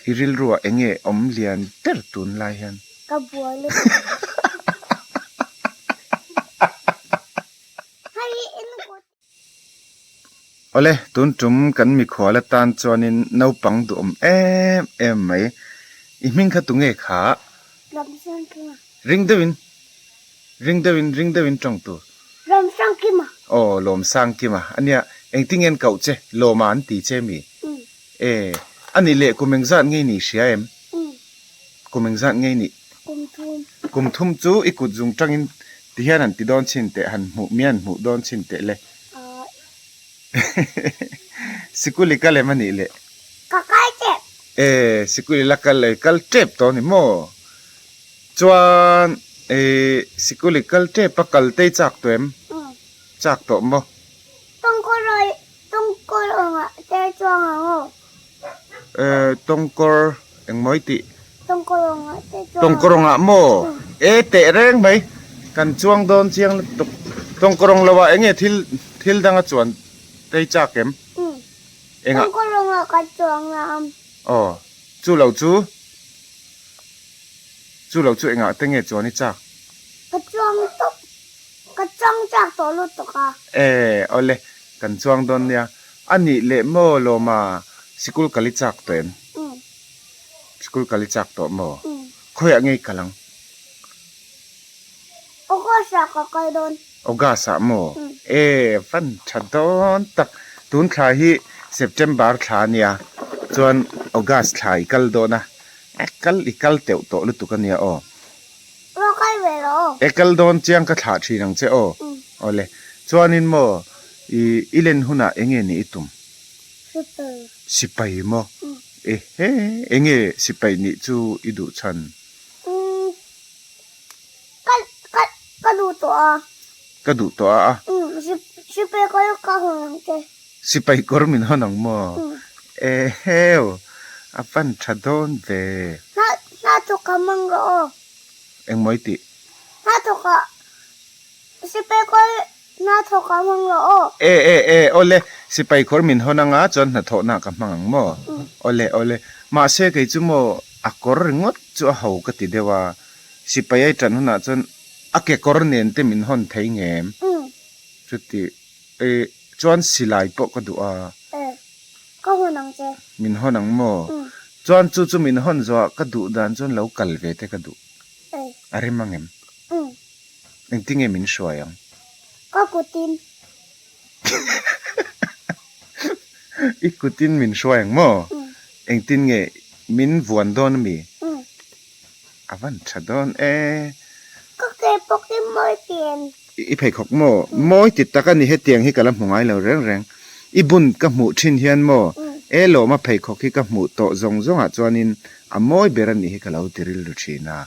I rilruah eng nge awm lian ber tunlai hian? Ka buai lutuk. Awle, tun tum kan mikhual atan chuanin naupang duhawm em em mai. I hming kha tunge kha? Ramsangkima. Ring deuhin, ring deuhin, ring deuhin tawng tur. Ramsangkima. Aw, Lawmsangkima. Ania, engtin nge an koh che? Lawma an ti che mi? E, a nih leh kum engzat ngei nih hria em? Kum engzat ngei nih? Kum thum. Kum thum chu i kut zung tangin ti hian an ti dawn chhin teh, han hmuh mi an hmuh dawn chhin teh le. Sikul i kal em a nih leh? Ka kal tep. E, sikul i la kal e, kal tep tawh a ni maw? Chuan e, sikul i kal tep a, kal te i chak tawh em? Chak tawh maw? Tawngkawrawi Tawngkawr awngah te chuang ang aw. Eh tawngkawr engmaw i tih? Tawngkawr awngah te chuang. Tawngkawr awngah maw? E teh reng mai. Kan chuang dawn chiang lutuk. Tawngkawr awng lo ah enge thil thil danga chuan tei chak em? Engah? Tawngkawr awngah ka chuang ang. Aw chu lo chu chu lo chu engah te nge chuan i chak? Ka chuang tawp. Ka chuang chak tawh lutuk a. E, awle, kan chuang dawn nia. A nih leh maw Lawma, sikul kal i chak tawh em? Umm. Sikul kal i chak tawh maw? Umm. Khawiah ngei kal ang? August ah ka kal dawn. August ah maw? Umm. E, van tha dawn tak. Tun thla hi September thla a nia, chuan August thla i kal dawn a. E, kal i kal teuh tawh lutuk a nia aw. Raw kal ve rawh aw. E kal dawn chiang ka thlah thin ang che aw. Awle. Chuanin maw i i len hunah enge nih i tum? Sipai. Sipai maw? Ehe enge sipai nih chu i duh chhan? Umm ka ka ka duh tawh a. Ka duh tawh a a. Umm sipai kawr ka hawn ang che. Sipai kawr min hawn ang maw? Eheu a van tha dawn ve. Hna hna thawk a mang rawh aw. Engmaw i tih? Hna thawk a sipai kawr hna thawk a hmang rawh aw. E e e awle sipai kawr min hawn anga chuan hnathawhna ka hmang ang maw? Awle awle mahse kei chu maw a kawr ringawt chu a ho ka ti deuh a sipai a i tan hunah chuan a kekawr nen te min hawn thei ngem? Chuti E, chuan silai pawh ka duh a. E, ka hawn ang che. Min hawn ang maw? Chuan chu chu min hawn zawhah ka duh dan chuan lo kal ve te ka duh. E. A rem ang em? Engtinge min hruai ang? Ka kutin. I kutin min hruai ang maw? Engtin nge min vuan dawn ami? A van tha dawn e. Ka ke pawk hi mawi tian. I pheikhawk maw? Mawi ti tak a ni hetiang hi ka la hmu ngai lo reng reng. I bun ka hmuh thin hian maw e lawma pheikhawk hi ka hmuh tawh zawng zawngah chuanin a mawi ber a nih hi ka lo ti rilru thin a.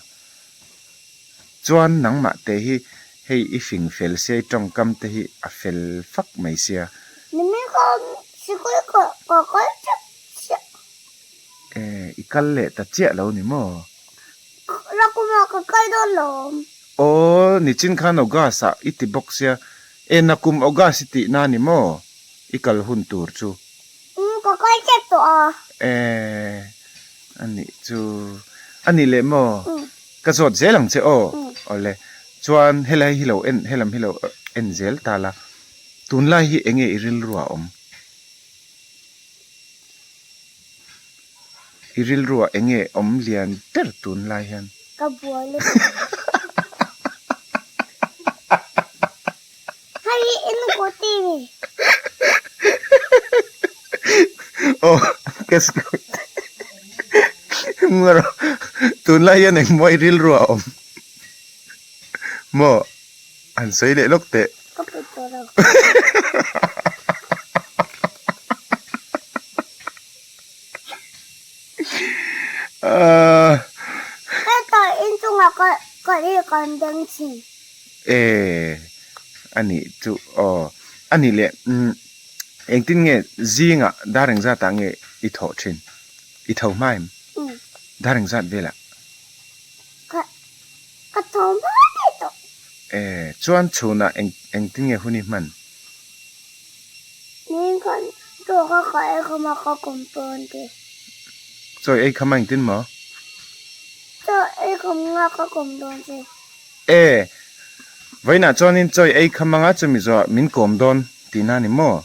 Chuan nangmah te hi hei i fing fel sia i tawngkam te hi a fel fak mai sia. Nimin ka sikul ka kal tep chiah. E, i kal leh ta chiah lo ni maw? Rakuma ka kal dawn lo awm. Aw, nichin khan August ah i ti bawk sia. E, nakum August i tih na ni maw? I kal hun tur chu. Umm, ka kal tep tawh a. E, a nih chu. A nih leh maw? Ka zawt zel ang che aw. Awle, chuan helai hi lo en, helam hi lo en zel ta la. Tunlai hi enge i rilru ah awm? I rilruah eng nge awm lian ber tun lai hian? Ka buai lutuk. Hei hi in scooty ni. Aw ka scooty. Ngawrh tun lai hian eng maw i rilruah awm? Maw han sawi leh lawk teh. Ka pe tawh lo. Hetah inchungah ka ka hi kan deng thin. E a nih chu aw a nih leh umm engtin nge zingah dar engzat ah nge i thawh thin i tho hma em dar engzat velah. Ka ka tho hma daih tawh. E chuan chhunah eng engtin nge hun i hman. Ning khan chaw ka kah e khama ka compound te. Chawi ei kham a engtin maw? Chaw ei kham nga ka kawm dawn che. E, vawiinah chuanin chawi ei kham anga chumi zawhah min kawm dawn tihna a ni maw?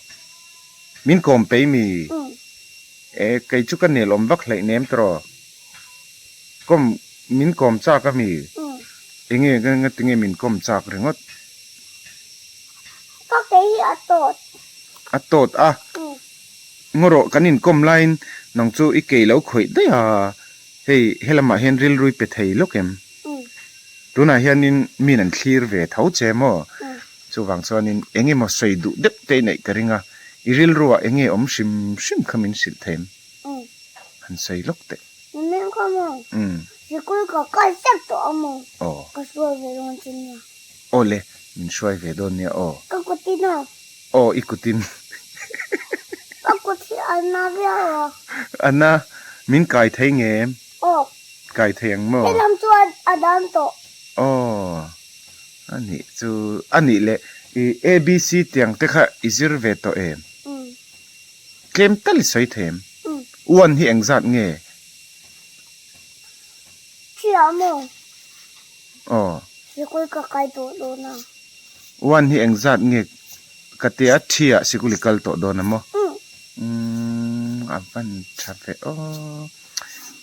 Min kawm pei mi? E, kei chu ka nel awm vak hleih nem tawh. Kawm, min kawm chak a mi? Enge, ngatinge min kawm chak ringawt? Ka kei hi a tawt. A tawt a? Ngaw rawh, kan inkawm laiin nang chu i kei lo khawih daih a, hei helamah hian rilrui pe thei lawk em? Tunah hianin min an thlir ve tho che maw? Chuvang chuanin eng emaw sawi duh deuh te i neih ka ring a, i rilruah eng nge awm hrim hrim kha min hrilh thei em? Han sawi lawk teh. Min kha maw? Sikul ka kal sek tawh a maw? Ka hruai ve dawn che nia. Aw le, min hruai ve dawn nia aw. Ka kutin a. Aw, i kutin. Ka kut hi a na viau a. A na, min kai thei nge em? Aw. Kai thei ang maw? Helam chu a dam tawh. Aw, a nih chu, a nih le, i ABC tiang te kha i zir ve tawh em? Umm. Tlem tal i sawi thei em? Umm. One hi engzat nge? Hria maw? Aw. Sikul ka kai tawh dawn a. One hi engzat nge ka tia thi ah sikul i kal tawh dawn a maw? Umm a van tha ve aw.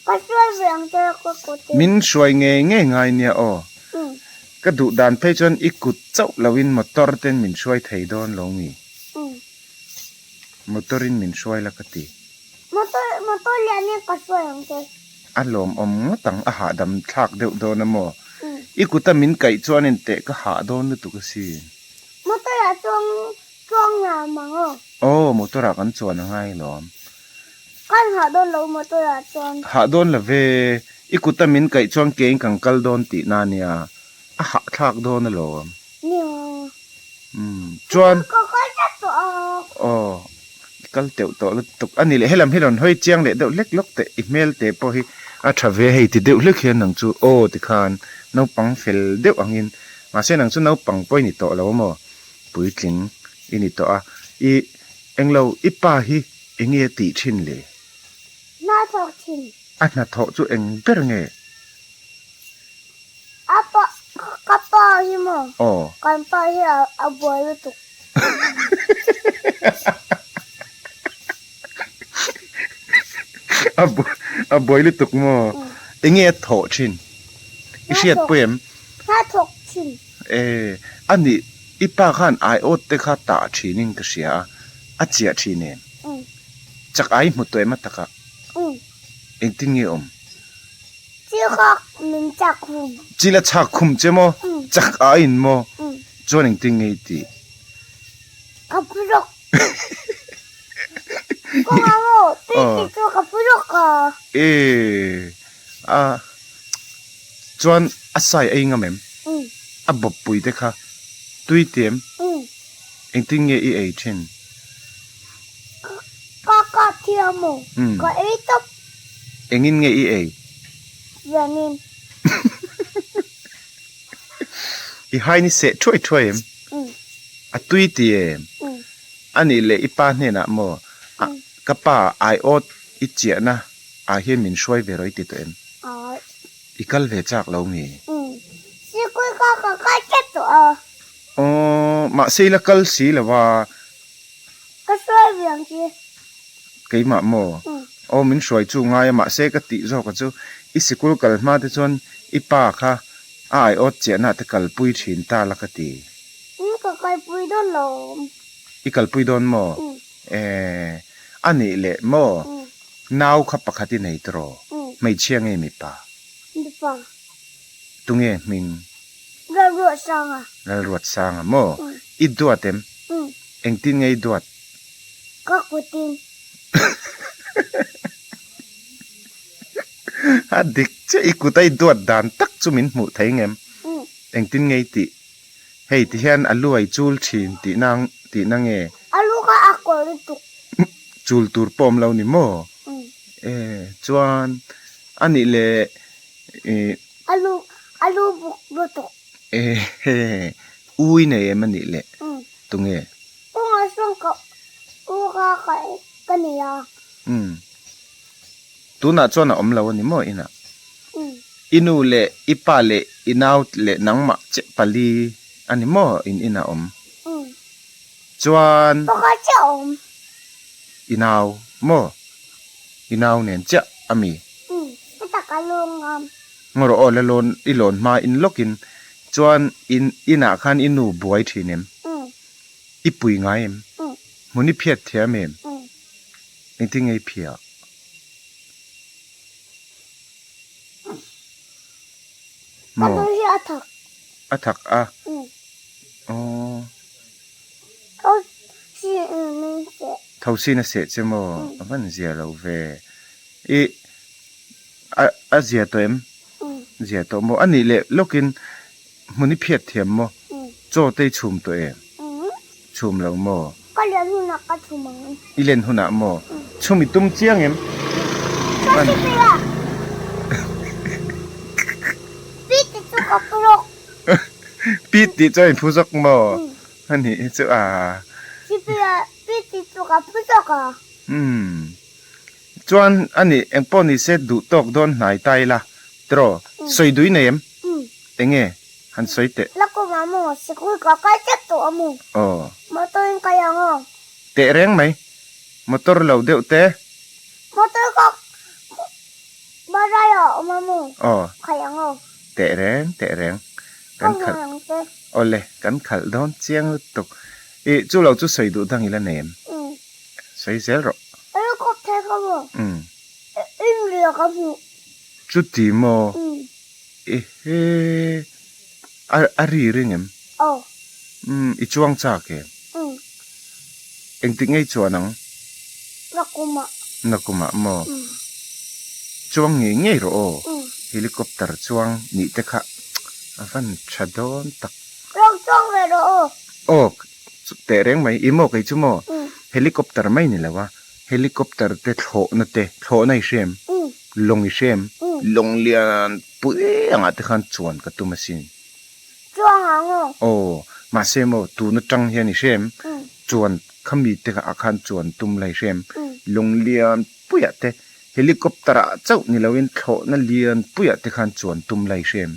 Ka hruai ve ang che ka kut in. Min hruai ngei ngei ngai nia aw. Ka duh dan phei chuan i kut chauh lo in motor ten min hruai thei dawn lo mi? Motor in min hruai la ka ti. Motor motor lian in ka hruai ang che. A lawmawm ngawt ang, a hahdam thlak deuh dawn a maw? I kuta min kaih chuan inteh ka hah dawn lutuk asin. Motor ah chuang chuang la mang aw. Aw, motor ah kan chuan a ngai lawm. Kan hah dawn lo motor ah chuan. Hah dawn lo ve, i kuta min kaih chuan kein kan kal dawn tihna ania, a hah thlak dawn alawm. Nia. Umm chuan. Ka kal tlat tawh a. Aw i kal teuh tawh lutuk a ni leh helam hi rawn hawi chiang leh deuh hlek lawk teh i hmel te pawh hi a tha ve hei ti deuh hlek hian nang chu aw tikhan naupang fel deuh angin mahse nang chu naupang pawh i ni tawh lo a maw puitling i ni tawh a i englo i pa hi enge a tih thin le? Hnathawk thin. A hnathawh chu eng ber nge? A pa, ka pa hi maw? Aw. Kan pa hi a buai lutuk. A buai, a buai lutuk maw? Enge a thawh thin? I hriat pawh em? Hna thawk thin. E, a nih, i pa khan aiawt te kha tah thinin ka hria a, a chiah thin em? Chak ai hmu tawh em a takah? Engtin nge awm? Chilkhawk min chak khum. Chil a chak khum che maw? Chak a in maw? Chuan engtin nge i tih? Ka pu rawk. Kawng a maw? Tui ti chu ka pu rawk a. E a chuan a sai ei ngam em? A bawp pui te kha tui ti em? Engtin nge i ei thin? Ka kap thiam maw? Ka ei tawp. Engin nge i ei? Zanin. I hain i seh thuai thuai em? A tui ti em? A nih leh i pa hnenah maw? Ka pa aiawt i chiahna ah hian min hruai ve rawh i ti tawh em? I kal ve chak lo nge? Sikul kha ka kal tep tawh a. Aw, mahse i la kal si lo a. Ka hruai ve ang che. Keimah maw? Aw min hruai chu ngai a mahse ka tih zawk a chu i sikul kal hma te chuan i pa kha a aiawt chiahna te kalpui thin ta la ka ti. Umm ka kalpui dawn lo. I kalpui dawn maw? Eeh a nih leh maw? Nau kha pakhat i nei tawh hmeichhia nge mipa? Mipa. Tunge hming? Lalruatsanga. Lalruatsanga maw? I duat em? Engtin nge i duat? Ka kutin. A dik chiah i kut a i duat dan tak chu min hmuh thei ngem? Engtin nge i tih? Hei ti hian a lu a i chul thin tihna tihna nge? A lu kha a kawr lutuk. Chul tur pawh awm lo ni maw? E chuan a nih leh i. A lu a lu buk lutuk. E he ui nei em a nih leh? Tunge? Kawngah sawn ka u kha ka ka nei a. Umm. Tunah chuan a awm lo a ni maw inah? I nu leh i pa leh i nau leh nangmah che pali a ni maw in inah awm? Chuan. Pakhat chiah a awm. I nau maw? I nau nen chiah a mi? I tak a lawng ngam. Ngaw rawh aw la lawn i lawn hma in lawkin chuan in inah khan i nu buai thin em? I pui ngai em? Hmun i phiat thiam em? Engtin nge i phiah? Ka nu hi a thak. A thak a? Aww. Tho sin min seh. Tho sin a seh che maw? A van zia lo ve. I a a zia tawh em? Zia tawh maw? A nih leh lawkin hmun i phiat thiam maw? Chaw te i chhum tawh em? Chhum lo maw? Ka len hunah ka chhum ang. I len hunah maw? Chhum i tum chiang em? Ka si pei a. Pi ti chu ka pu rawk. Pi ti chu a inphu zawk maw? A nih hi chu a. Si pei a, pi ti chu ka phu zawk a. Umm. Chuan a nih engpawh ni se duh tawk dawn hnai ta ila tiraw? Sawi dui nei em? Eng nge? Han sawi teh. La kum a maw? Sikul ka kal tep tawh a maw? Aw. Motor in kal ang aw. Teh reng mai. Motor lo deuh te. Motor ka barai ah awm a maw? Aw. Khalh ang aw. Teh reng, teh reng. Kan khalh. Ka hmu ang che. Awle, kan khalh dawn chiang lutuk. Ih, chu lo chu sawi duh dang ila nei em? Sawi zel rawh. Helicopter ka hmu. Inria ka hmu. Chuti maw? Ehe. A a ri ring em? Aw. Umm, i chuang chak em? Umm. Engtik ngei chuan ang? Nakumah. Nakumah maw? Umm. Chuang ngei ngei rawh aw. Umm. Helicopter chuang nih te kha a van tha dawn tak. Lo chuang ve rawh aw. Aw, Teh reng mai, i maw kei chu maw? Helicopter mai ni lo a, helicopter te thlawhna te, thlawhna i hre em? Lawng i hre em? Lawng lian pui angah te khan chuan ka tum asin. Chuang ang aw. Aw, mahse maw tun atang hian i hre em? Chuan khami te ah khan chuan tum la i hre em? Lawng lian puiah te, helicopter ah chauh ni loin thlawhna lian puiah te khan chuan tum la i hre em?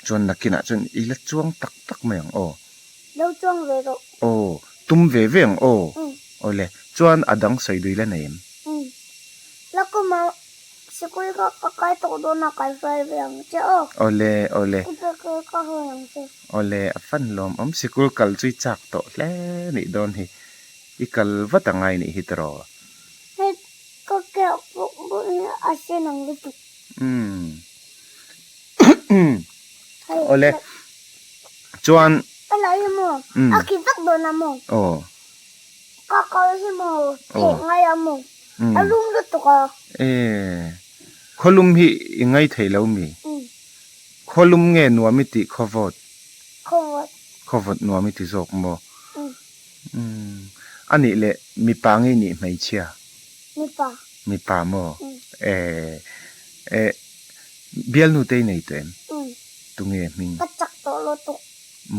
Chuan nakinah chuan i la chuang tak tak mai ang aw. Lo chuang ve rawh. Aw, tum ve ve ang aw. Awle, chuan a dang sawi dui la nei em? Umm. La kuma sikul kha ka kai tawh dawn a, kai hruai ve ang che aw. Awle, awle. I bag ka hawi ang che. Awle, a fan lawm awm. Sikul kal chu i chak tawh hle nih dawn hi. I kal vat a ngai nih hi tiraw? Hei, ka keuh pawh pawh hi a sen ang lutuk. Umm. Awle. Chuan. Ka la hi maw? A khi vek dawn a maw? Aw. Ka kal hi maw? Theih ngai a maw? A lum lutuk a. E. Khawlum hi i ngai thei lo mi? Khawlum nge nuam i tih khawvawt? Khawvawt. Khawvawt nuam i ti zawk maw? A nih leh mipa nge i nih hmeichhia? Mipa. Mipa maw? E. E. Bialnu te i nei tawh em? Tunge hming? Ka chak tawh lutuk.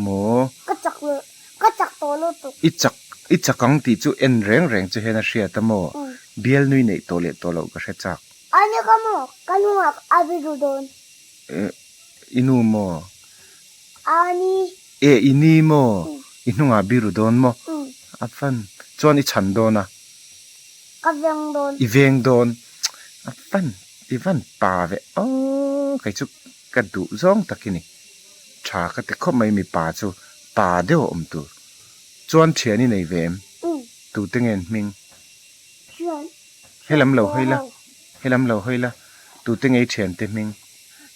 Maw? Ka chak lo, ka chak tawh lutuk. I chak, i chak ang tih chu en reng reng che hian a hriat a maw? Bialnu i neih tawh leh tawh loh ka hre chak. A ni ka maw? Ka hnungah a bi duh dawn. E, i nu maw? A ni. E, i ni maw? I hnungah bi ru dawn maw? A fan, chuan i chhan dawn a? Ka veng dawn. I veng dawn. A fan, i van pa ve aww kei chu ka duh zawng tak i ni. Tha ka ti khawp mai mipa chu pa deuh a awm tur. Chuan thian i nei ve em? Tute nge an hming? Thian. Helam lo hawi la, helam lo hawi la, tute nge i thiante hming?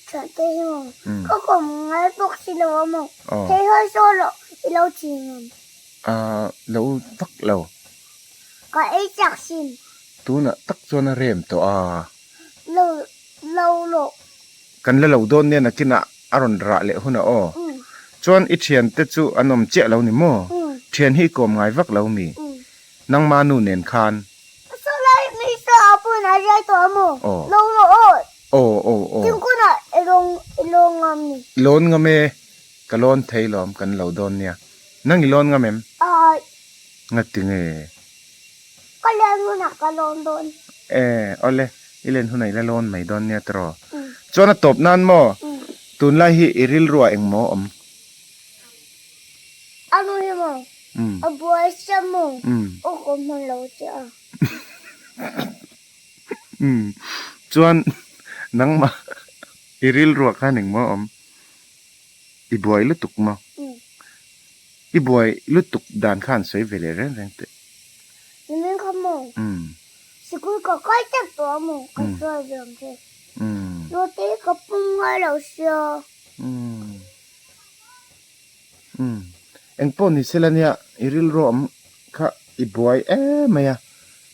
Thiante hi maw? Ka kawm ngai bawk si lo a maw? Hei hawi saw rawh i lo thin em? Ahh lo vak lo. Ka ei chak sin. Tunah tak chuan a rem tawh a. Lo lo lo. Kan la lo dawn nia nakinah a rawn rah leh hunah aw. Chuan i thiante chu an awm chiah lo ni maw? Thian hi i kawm ngai vak lo mi? Nangma nu nen khan. Saw lai mi saw a pun a riai tawh a maw? Lo lo aw. Aw aw aw. Tingkunah i lawng i lawn ngam ni. Lawn ngam e. Ka lawn thei lawm kan lo dawn nia. Nang i lawn ngam em? Aih. Ngati nge? Ka lian hunah ka lawn dawn. E, awle. I len hunah i la lawn mai dawn nia tiraw? Chuan a tawp nan maw? Tunlai hi i rilruah engmaw awm? A nu hi maw? A buai sia maw? Aw ka hman lo che a. Chuan nangmah i rilruah khan engmaw awm? I buai lutuk maw? I buai lutuk dan khan sawi ve leh reng reng teh. Nimin kha maw? Sikul ka kai tep tawh a maw? Ka sawi ve ang che. Naute hi ka pum ngai lo sia. Engpawh ni sela nia i rilru awm kha i buai em mai a.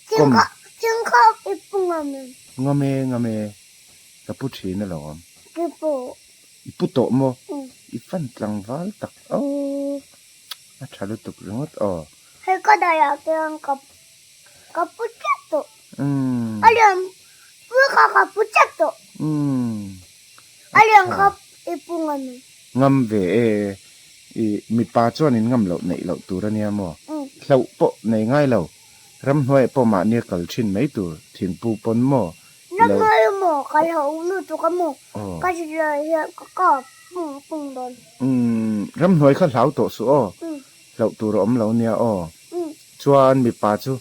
Thing kha thing kha i pu ngam em? Ngam e ngam e ka pu thin alawm. Ki pawh. I pu tawh maw? I fan tlangval tak aw a tha lutuk ringawt aw. Hei ka daiah khian ka ka pu tep tawh. A lian pui kha ka pu tep tawh. A lian kha i pu ngam em? Ngam ve e, i mipa chuan in ngam loh neih loh tur a nia maw? Hlauh pawh nei ngai lo, ramhnuaiah pawh mahni a kal thin mai tur thingpu pawn maw? Ramhnuai maw ka hlauh lutuk a maw? Ka zirlai hian ka kap pung pung dawn. Ramhnuai kha hlau tawh suh aw, hlauh tur a awm lo nia aw. Chuan mipa chu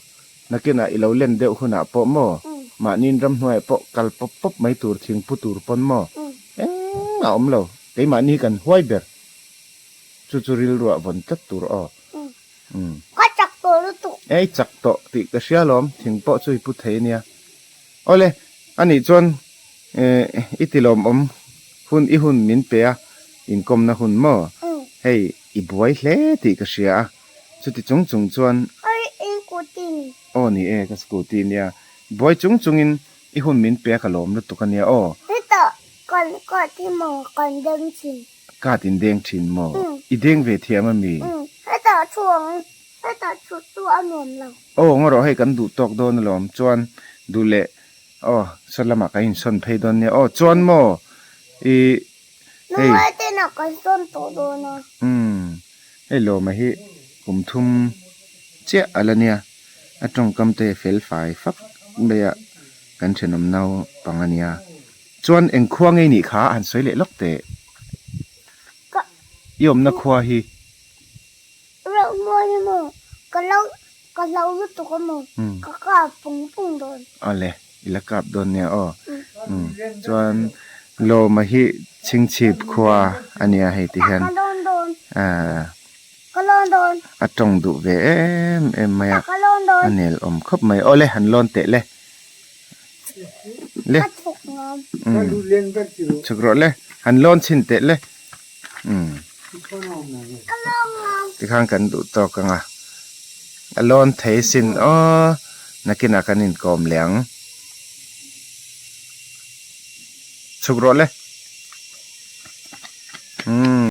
nakinah i lo len deuh hunah pawh maw mahniin ramhnuaiah pawh kal pawp pawp mai tur thingpu tur pawn maw engmah a awm lo, keimahni hi kan huai ber. Chu chu rilruah vawn tlat tur aw. Ka chak tawh lutuk. Ei chak tawh tih ka hria alawm, thing pawh chu i pu thei ania. Awle, anih chuan i ti lawmawm hun i hun min pe a, inkawmna hun maw? Hei i buai hle tih ka hria a, chuti chung chung chuan. Hei i scooty ni. Aw ni e, ka scooty nia. Buai chung chungin i hun min pe a ka lawm lutuk ania aw. Hetah kan kat hi maw kan deng thin. Kat in deng thin maw? I deng ve thiam a mi? Hetah thu ang, hetah thu chu a nuam lo. Aw ngaw rawh hei kan duh tawk dawn alawm chuan duh leh aw saw lamah kan insawn phei dawn nia aw chuan maw i hei. Nungai ten ah kan sawn tawh dawn a. Umm hei lawma hi kum thum chiah a la nia a tawngkam te fel fai fak mai a kan thenawm naupang a nia. Chuan eng khua ngei nih kha a han sawi leh lawk teh. I awmna khua hi. Reuh mawi hi maw? Ka lo ka hlo lutuk a maw? Ka kap pung pung dawn. Awle, i la kap dawn nia aw. Chuan Lawma hi Chhingchhip khua a nia hei ti hian. Ka lawn dawn. Ka lawn dawn. A tawng duh ve em em mai a. Ka lawn dawn. A nel awm khawp mai. Awle, han lawn teh le. Le. Chhuk rawh le. Han lawn chhin teh le. Tikhan kan duh tawk ang a. A lawn thei sin aw. Nakinah kan inkawm leh ang. Chhuk rawh le.